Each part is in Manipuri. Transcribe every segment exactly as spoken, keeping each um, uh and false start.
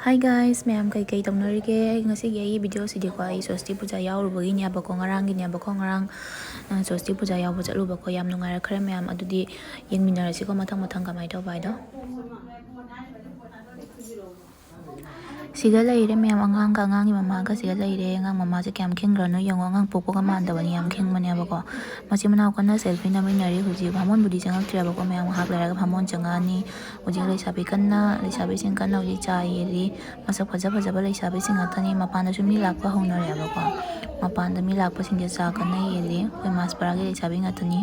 Hi guys, ꯃꯌꯥꯝ ꯀꯩꯀꯩ ꯇꯧꯅꯔꯤꯒꯦ? ꯑꯩ ꯉꯁꯤꯒꯤ ꯑꯩꯒꯤ ꯚꯤꯗꯤꯑꯣꯁꯤꯗꯤꯀꯣ, ꯑꯩ ꯁ꯭ꯋꯁꯇꯤ ꯄꯨꯖꯥ ꯌꯥꯎꯔꯨꯕꯒꯤꯅꯦꯕꯀꯣ, ꯉꯔꯥꯡꯒꯤꯅꯦꯕꯀꯣ, ꯉꯔꯥꯡ, ꯑ, ꯁ꯭ꯋꯁꯇꯤ ꯄꯨꯖꯥ ꯌꯥꯎꯕ ꯆꯠꯂꯨꯕꯀꯣ꯫ ꯌꯥꯝ ꯅꯨꯡꯉꯥꯏꯔꯛꯈ꯭ꯔꯦ ꯃꯌꯥꯝ꯫ ꯑꯗꯨꯗꯤ ꯌꯦꯡꯃꯤꯟꯅꯔꯁꯤꯀꯣ, ꯃꯊꯪ ꯃꯊꯪ ꯀꯃꯥꯏꯅ ꯇꯧꯕ ꯍꯥꯏꯗꯣ꯫ ꯁꯤꯒ ꯂꯩꯔꯦ ꯃꯌꯥꯝ, ꯑꯉꯥꯡꯒ ꯑꯉꯥꯡꯒꯤ ꯃꯃꯥꯒ ꯁꯤꯒ ꯂꯩꯔꯦ꯫ ꯑꯉꯥꯡ ꯃꯃꯥꯁꯦ ꯀꯌꯥꯝ ꯈꯤꯡꯈ꯭ꯔꯅꯣ ꯌꯦꯡꯉꯣ, ꯑꯉꯥꯡ ꯄꯣꯛꯄꯒ ꯃꯥꯟꯗꯕꯅꯤ, ꯌꯥꯝ ꯈꯤꯡꯕꯅꯦꯕꯀꯣ꯫ ꯃꯆꯤꯟ ꯃꯅꯥꯎ ꯀꯟꯅ ꯁꯦꯜꯐꯤ ꯅꯝꯃꯤꯟꯅꯔꯤ ꯍꯧꯖꯤꯛ꯫ ꯚꯥꯃꯣꯟꯕꯨꯗꯤ ꯆꯪꯉꯛꯇ꯭ꯔꯦꯕꯀꯣ ꯃꯌꯥꯝ, ꯉꯥꯏꯍꯥꯛ ꯂꯩꯔꯒ ꯚꯥꯃꯣꯟ ꯆꯪꯉꯛꯑꯅꯤ꯫ ꯍꯧꯖꯤꯛ ꯂꯩꯁꯥꯕꯤ ꯀꯟꯅ, ꯂꯩꯁꯥꯕꯤꯁꯤꯡ ꯀꯟꯅ ꯍꯧꯖꯤꯛ ꯆꯥ ꯌꯦꯜꯂꯤ꯫ ꯃꯁꯛ ꯐꯖ ꯐꯖꯕ ꯂꯩꯁꯥꯕꯤꯁꯤꯡ ꯉꯥꯛꯇꯅꯤ꯫ ꯃꯄꯥꯟꯗꯁꯨ ꯃꯤ ꯂꯥꯛꯄ ꯍꯧꯅꯔꯦꯕꯀꯣ꯫ ꯃꯄꯥꯟꯗ ꯃꯤ ꯂꯥꯛꯄꯁꯤꯡꯁꯦ ꯆꯥ ꯀꯟꯅ ꯌꯦꯜꯂꯤ꯫ ꯑꯩꯈꯣꯏ ꯃꯥꯁꯄꯔꯥꯒꯤ ꯂꯩꯁꯥꯕꯤ ꯉꯥꯛꯇꯅꯤ꯫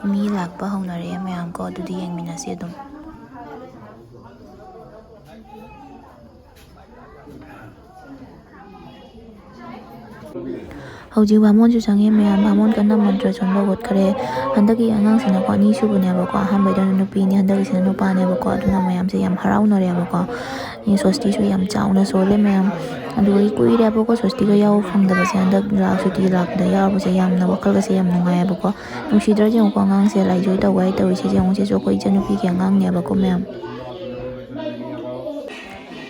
ꯃꯤ ꯂꯥꯛꯄ ꯍꯧꯅꯔꯦ ꯃꯌꯥꯝ ꯀꯣ, ꯑꯗꯨꯗꯤ ꯌꯦꯡꯃꯤꯟꯅꯁꯤ ꯑꯗꯨꯝ꯫ ꯍꯧꯖꯤꯛ ꯚꯥꯃꯣꯟꯁꯨ ꯆꯪꯉꯦ ꯃꯌꯥꯝ, ꯚꯥꯃꯣꯟ ꯀꯟꯅ ꯃꯟꯇ꯭ꯔ ꯁꯣꯟꯕ ꯍꯧꯒꯠꯈ꯭ꯔꯦ꯫ ꯍꯟꯗꯛꯀꯤ ꯑꯉꯥꯡꯁꯤꯅꯀꯣ ꯑꯅꯤꯁꯨꯕꯅꯦꯕꯀꯣ, ꯑꯍꯥꯟꯕꯩꯗꯅ ꯅꯨꯄꯤꯅꯤ, ꯍꯟꯗꯛꯀꯤꯁꯤꯅ ꯅꯨꯄꯥꯅꯦꯕꯀꯣ꯫ ꯑꯗꯨꯅ ꯃꯌꯥꯝꯁꯦ ꯌꯥꯝ ꯍꯔꯥꯎꯅꯔꯦꯕꯀꯣ꯫ ꯁ꯭ꯋꯁꯇꯤꯁꯨ ꯌꯥꯝ ꯆꯥꯎꯅ ꯁꯣꯜꯂꯦ ꯃꯌꯥꯝ꯫ ꯑꯗꯨꯒꯤ ꯀꯨꯏꯔꯦꯕꯀꯣ ꯁ꯭ꯋꯁꯇꯤꯒ ꯌꯥꯎꯕ ꯐꯪꯗꯕꯁꯦ, ꯍꯟꯗꯛ ꯂꯥꯛ ꯁꯨꯇꯤ ꯂꯥꯛꯄꯗ ꯌꯥꯎꯕꯁꯦ ꯌꯥꯝꯅ ꯋꯥꯈꯜꯒꯁꯦ ꯌꯥꯝ ꯅꯨꯡꯉꯥꯏꯌꯦꯕꯀꯣ꯫ ꯅꯨꯡꯁꯤꯗ꯭ꯔꯥ ꯌꯦꯡꯉꯨꯀꯣ, ꯑꯉꯥꯡꯁꯦ ꯂꯥꯏꯖꯣꯏ ꯇꯧꯕ ꯍꯥꯏ ꯇꯧꯔꯤꯁꯦ ꯌꯦꯡꯉꯨꯁꯦ, ꯑꯩꯈꯣꯏ ꯏꯆꯟꯅꯨꯄꯤꯒꯤ ꯑꯉꯥꯡꯅꯦꯕꯀꯣ ꯃꯌꯥꯝ꯫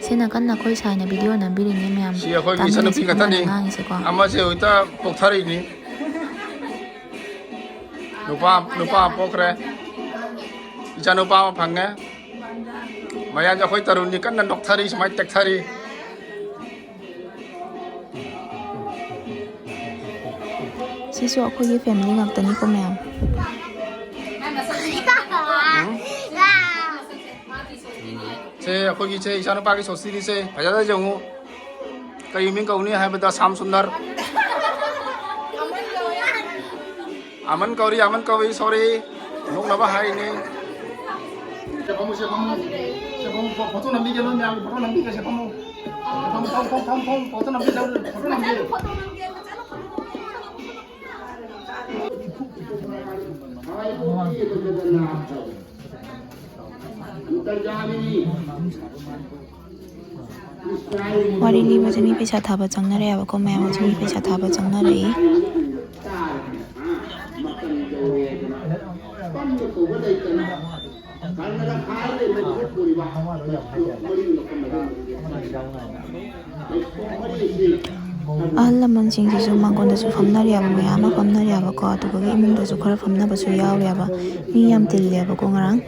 ꯁꯤ ꯅꯥꯀꯟꯗ ꯑꯩꯈꯣꯏ ꯁꯥꯏꯅ ꯚꯤꯗꯤꯑꯣ ꯅꯝꯕꯤꯔꯤꯅꯦ ꯃꯌꯥꯝ꯫ ꯁꯤ ꯑꯩꯈꯣꯏꯒꯤ ꯇꯥꯃꯤꯟꯅꯁꯤ ꯏꯆꯟꯅꯨꯄꯤ ꯈꯨꯃꯟꯅ ꯈꯛꯇꯅꯤ꯫ ꯉꯥꯡꯉꯤꯁꯦꯀꯣ꯫ ꯑꯃꯁꯦ ꯍꯧꯖꯤꯛꯇ ꯄꯣꯛꯊꯔꯛꯏꯅꯤ꯫ ꯅꯨꯄꯥ, ꯅꯨꯄꯥ ꯑꯃ ꯄꯣꯛꯈ꯭ꯔꯦ꯫ ꯏꯆꯥ ꯅꯨꯄꯥ ꯑꯃ ꯐꯪꯉꯦ꯫ ꯃꯌꯥꯝꯁꯦ ꯑꯩꯈꯣꯏ ꯇꯔꯨꯟꯅꯤ ꯀꯟꯅ ꯅꯣꯛꯊꯔꯤ, ꯁꯨꯃꯥꯏꯅ ꯇꯦꯛꯊꯔꯤ꯫ ꯁꯤꯁꯨ ꯑꯩꯈꯣꯏꯒꯤ ꯐꯦꯃꯤꯂꯤ ꯉꯥꯛꯇꯅꯤꯀꯣ ꯃꯌꯥꯝ꯫ ꯎꯝ? ꯁꯦ, ꯑꯩꯈꯣꯏꯒꯤ ꯁꯦ, ꯏꯆꯥꯅꯨꯄꯥꯒꯤ ꯁꯣꯁꯇꯤꯗꯤ ꯁꯦ, ꯐꯖꯅ ꯌꯦꯡꯉꯨ꯫ ꯀꯔꯤ ꯃꯤꯡ ꯀꯧꯅꯤ ꯍꯥꯏꯕꯗ ꯁꯥꯝ ꯁꯨꯟꯗꯔ꯫ ꯑꯃꯟ ꯀꯧꯔꯤ, ꯑꯃꯟ ꯀꯧꯏ, ꯁꯣꯔꯤ꯫ ꯅꯣꯛꯅꯕ ꯍꯥꯏꯔꯤꯅꯤ꯫ ꯁꯦ ꯐꯝꯃꯨ, ꯁꯦ ꯐꯝꯃꯨ꯫ ꯁꯦ ꯐꯝꯃꯨ, ꯐꯣ-, ꯐꯣꯇꯣ ꯅꯝꯕꯤꯒꯦ, ꯅꯣꯏ ꯃꯌꯥꯝꯒꯤ ꯐꯣꯇꯣ ꯅꯝꯕꯤꯒꯦ, ꯁꯦ ꯐꯝꯃꯨ꯫ ꯐꯝꯃꯨ, ꯐꯝꯃꯨ, ꯐꯝꯃꯨ, ꯐꯝꯃꯨ, ꯐꯣꯇꯣ ꯅꯝꯕꯤꯒꯦ, ꯐꯣꯇꯣ ꯅꯝꯕꯤꯒꯦ꯫ ꯋꯥꯔꯤ ꯂꯤꯕꯁꯦ ꯃꯤ ꯄꯩꯁꯥ ꯊꯥꯕ ꯆꯪꯅꯔꯦꯕꯀꯣ, ꯃꯌꯥꯝ ꯍꯧꯖꯤꯛ ꯃꯤ ꯄꯩꯁꯥ ꯊꯥꯕ ꯆꯪꯅꯔꯛꯏ꯫ ꯑꯍꯜ ꯂꯃꯟꯁꯤꯡꯁꯤꯁꯨ ꯃꯥꯡꯒꯣꯟꯗꯁꯨ ꯐꯝꯅꯔꯤꯕ, ꯃꯌꯥꯝ ꯑꯃ ꯐꯝꯅꯔꯤꯕꯀꯣ, ꯑꯗꯨꯒ ꯏꯃꯨꯡꯗꯁꯨ ꯈꯔ ꯐꯝꯅꯕꯁꯨ ꯌꯥꯎꯔꯤꯕ꯫ ꯃꯤ ꯌꯥꯝ ꯇꯤꯜꯂꯦꯕꯀꯣ ꯉꯔꯥꯡ꯫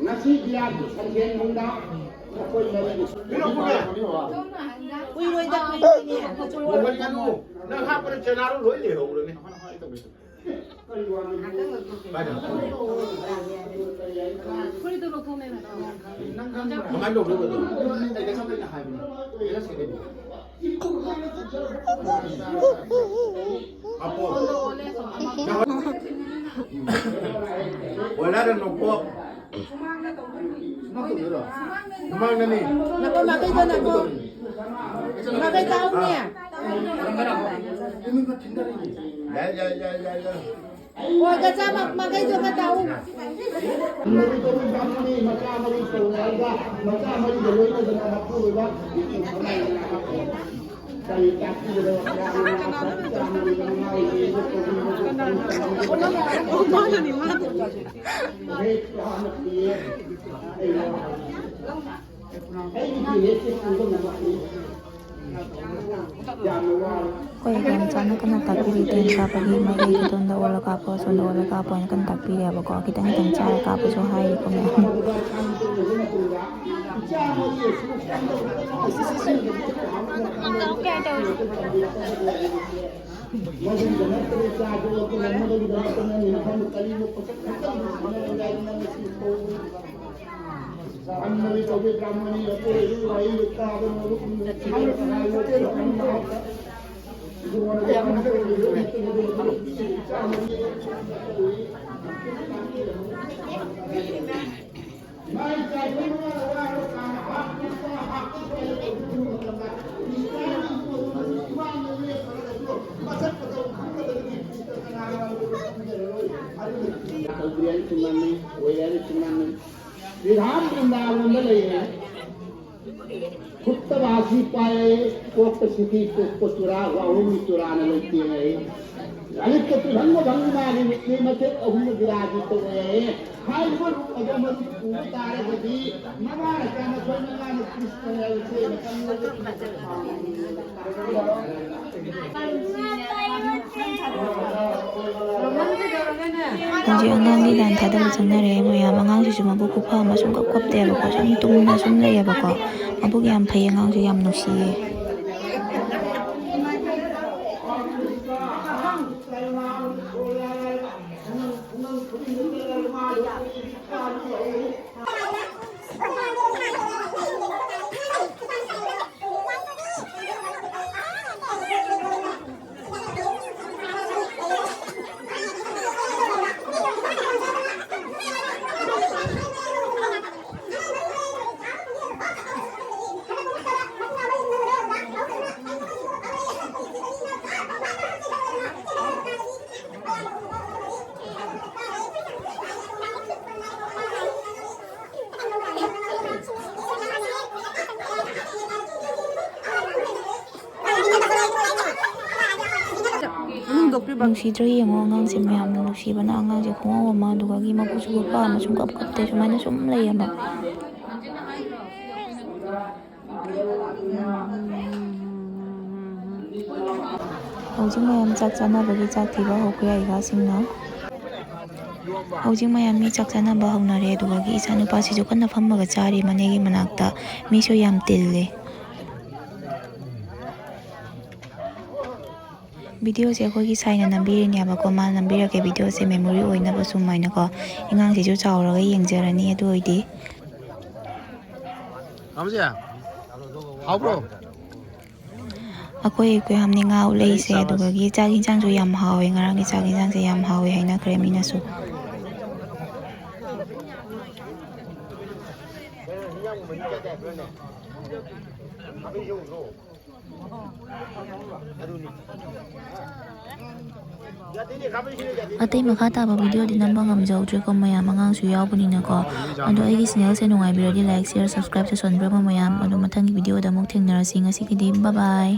ꯉꯁꯤ ꯕꯤꯔꯥꯠꯀꯤ ꯁꯟꯖꯦꯟ ꯅꯨꯡꯗꯥꯡ ꯅꯈꯣꯏ ꯃꯔꯤꯒꯤ ꯀꯨꯏꯔꯣꯏꯗ, ꯀꯨꯏꯔꯣꯏꯅꯦ꯫ ꯅꯪ ꯍꯥꯞꯄꯗ ꯆꯅꯥꯔꯣ ꯂꯣꯏ ꯂꯩꯍꯧꯔꯅꯤ꯫ ꯀꯔꯤ ꯋꯥꯅꯣ? ꯐꯨꯔꯤꯠꯇꯣ ꯂꯧꯊꯣꯛꯅꯦ꯫ ꯀꯃꯥꯏꯅ ꯇꯧꯗꯣꯏꯕ ꯑꯗꯣ? ꯕꯣꯏꯂꯔꯗ ꯅꯣꯡꯄꯣꯛ꯫ ꯁꯨꯃꯥꯡꯗꯅꯤ꯫ ꯅꯀꯣ ꯃꯥꯏꯀꯩꯗ ꯅꯀꯣ꯫ ꯃꯥꯏꯀꯩ ꯇꯥꯎꯅꯦ꯫ ꯌꯥꯏ, ꯌꯥꯏ, ꯌꯥꯏ, ꯌꯥꯏ, ꯌꯥꯏ꯫ ꯍꯣꯏ, ꯀꯆꯥ ꯃ-, ꯃꯥꯏꯀꯩꯗꯣ ꯈꯔ ꯇꯥꯎ꯫ ꯑꯩꯈꯣꯏ ꯏꯕꯦꯝꯆꯥꯅ ꯀꯟꯅ ꯇꯥꯛꯄꯤꯔꯤ, ꯇꯦꯟ ꯀꯥꯞꯄꯒꯤ ꯃꯥꯏꯀꯩ ꯈꯨꯗꯣꯝꯗ ꯑꯣꯜꯂ ꯀꯥꯞꯄꯣ, ꯑꯁꯣꯝꯗ ꯑꯣꯜꯂ ꯀꯥꯞꯄꯣ ꯍꯥꯏꯅ ꯀꯟꯅ ꯇꯥꯛꯄꯤꯔꯦꯕꯀꯣ꯫ ꯈꯤꯇꯪ ꯈꯤꯇꯪ ꯆꯥꯔ ꯀꯥꯞꯄꯁꯨ ꯍꯥꯏꯔꯤꯀꯣ ꯃꯌꯥꯝ꯫ ꯔꯥꯝ ꯕ꯭ꯔꯤꯟꯗꯥꯕꯟꯗ ꯂꯩꯔꯦ꯫ ꯈꯨꯠꯇ ꯃꯍꯥꯛꯁꯤ ꯄꯥꯏꯔꯛꯏ, ꯀꯣꯛꯇ ꯁꯤꯈꯤ, ꯀꯣꯛꯄ ꯆꯨꯔꯥ, ꯋꯥꯍꯣꯡꯒꯤ ꯆꯨꯔꯥꯅ ꯂꯩꯇꯦꯡꯉꯛꯏ꯫ ꯂꯥꯂꯤꯠꯇ ꯇꯨꯍꯟꯕ ꯐꯪꯗꯨꯅ ꯃꯥꯒꯤ ꯃꯤꯠꯂꯤ ꯃꯊꯦꯛ ꯑꯍꯨꯝꯅ ꯕꯤꯔꯥꯒꯤ ꯇꯧꯔꯛꯑꯦ꯫ ꯍꯥꯏꯔꯤꯕ ꯔꯨꯛ ꯑꯗꯣ ꯃꯔꯨꯞ ꯎꯕ ꯇꯥꯔꯒꯗꯤ ꯃꯃꯥꯅ ꯀꯥꯟꯅ ꯈꯣꯏ ꯃꯉꯥꯅ ꯀ꯭ꯔꯤꯁꯅ ꯌꯥꯎꯁꯦꯅ ꯈꯪꯂꯒꯗꯤ ꯍꯧꯖꯤꯛ ꯑꯉꯥꯡꯒꯤ ꯂꯥꯏꯟ ꯊꯥꯗꯕ ꯆꯪꯅꯔꯦ ꯃꯌꯥꯝ꯫ ꯑꯉꯥꯡꯁꯤꯁꯨ ꯃꯕꯨꯛ ꯈꯨꯐ ꯑꯃ ꯁꯨꯡꯀꯞ ꯀꯞꯇꯦꯕꯀꯣ, ꯁꯨꯝ ꯇꯨꯝꯅ ꯁꯨꯝ ꯂꯩꯌꯦꯕꯀꯣ꯫ ꯃꯕꯨꯛ ꯌꯥꯝ ꯐꯩ, ꯑꯉꯥꯡꯁꯨ ꯌꯥꯝ ꯅꯨꯡꯁꯤꯌꯦ꯫ ꯅꯨꯡꯁꯤꯗ꯭ꯔꯣ ꯌꯦꯡꯉꯣ, ꯑꯉꯥꯡꯁꯦ ꯃꯌꯥꯝꯅ ꯅꯨꯡꯁꯤꯕꯅ꯫ ꯑꯉꯥꯡꯁꯦ ꯈꯣꯡꯉꯥꯎ ꯑꯃ, ꯑꯗꯨꯒꯒꯤ ꯃꯕꯨꯛꯁꯨ ꯈꯨꯐ ꯑꯃ, ꯁꯨꯡꯀꯞ ꯀꯞꯇꯦ꯫ ꯁꯨꯃꯥꯏꯅ ꯁꯨꯝ ꯂꯩꯌꯦꯕ꯫ ꯍꯧꯖꯤꯛ ꯃꯌꯥꯝ ꯆꯥꯛ ꯆꯥꯅꯕꯒꯤ ꯆꯥꯛ ꯊꯤꯕ ꯍꯧꯈ꯭ꯔꯦ ꯑꯩꯒꯥꯁꯤꯡꯅ꯫ ꯍꯧꯖꯤꯛ ꯃꯌꯥꯝ ꯃꯤ ꯆꯥꯛ ꯆꯥꯅꯕ ꯍꯧꯅꯔꯦ꯫ ꯑꯗꯨꯒꯒꯤ ꯏꯆꯥꯅꯨꯄꯥꯁꯤꯁꯨ ꯀꯟꯅ ꯐꯝꯃꯒ ꯆꯥꯔꯤ ꯃꯅꯦꯒꯤ ꯃꯅꯥꯛꯇ꯫ ꯃꯤꯁꯨ ꯌꯥꯝ ꯇꯤꯜꯂꯤ꯫ ꯚꯤꯗꯤꯑꯣꯁꯦ ꯑꯩꯈꯣꯏꯒꯤ ꯁꯥꯏꯅ ꯅꯝꯕꯤꯔꯤꯅꯦꯕꯀꯣ꯫ ꯃꯥ ꯅꯝꯕꯤꯔꯛꯀꯦ, ꯚꯤꯗꯤꯑꯣꯁꯦ ꯃꯦꯃꯣꯔꯤ ꯑꯣꯏꯅꯕ ꯁꯨꯃꯥꯏꯅꯀꯣ꯫ ꯑꯉꯥꯡꯁꯤꯁꯨ ꯆꯥꯎꯔꯒ ꯌꯦꯡꯖꯔꯅꯤ ꯑꯗꯨ ꯑꯣꯏꯗꯤ꯫ ꯀꯝꯁꯦ? ꯍꯥꯎꯕ꯭ꯔꯣ? ꯑꯩꯈꯣꯏ ꯑꯩꯈꯣꯏ ꯌꯥꯝꯅ ꯉꯥ ꯎꯠꯂꯛꯏꯁꯦ꯫ ꯑꯗꯨꯗꯒꯤ ꯆꯥꯛ ꯌꯦꯟꯁꯥꯡꯁꯨ ꯌꯥꯝ ꯍꯥꯎꯋꯦ꯫ ꯉꯔꯥꯡꯒꯤ ꯆꯥꯛ ꯌꯦꯟꯁꯥꯡꯁꯦ ꯌꯥꯝ ꯍꯥꯎꯋꯦ ꯍꯥꯏꯅꯈ꯭ꯔꯦ ꯃꯤꯅꯁꯨ꯫ ꯑꯇꯩ ꯃꯈꯥ ꯇꯥꯕ ꯚꯤꯗꯤꯑꯣꯗꯤ ꯅꯝꯕ ꯉꯝꯖꯍꯧꯗ꯭ꯔꯦꯀꯣ, ꯃꯌꯥꯝ ꯑꯉꯥꯡꯁꯨ ꯌꯥꯎꯕꯅꯤꯅꯀꯣ꯫ ꯑꯗꯣ ꯑꯩꯒꯤ ꯆꯦꯅꯦꯜꯁꯦ ꯅꯨꯡꯉꯥꯏꯕꯤꯔꯗꯤ like, share, subscribe ꯇꯧꯁꯟꯕꯤꯔꯝꯃꯣ ꯃꯌꯥꯝ꯫ ꯑꯗꯣ ꯃꯊꯪꯒꯤ ꯚꯤꯗꯤꯑꯣꯗ ꯑꯃꯨꯛ ꯊꯦꯡꯅꯔꯁꯤ꯫ ꯉꯁꯤꯒꯤꯗꯤ bye bye꯫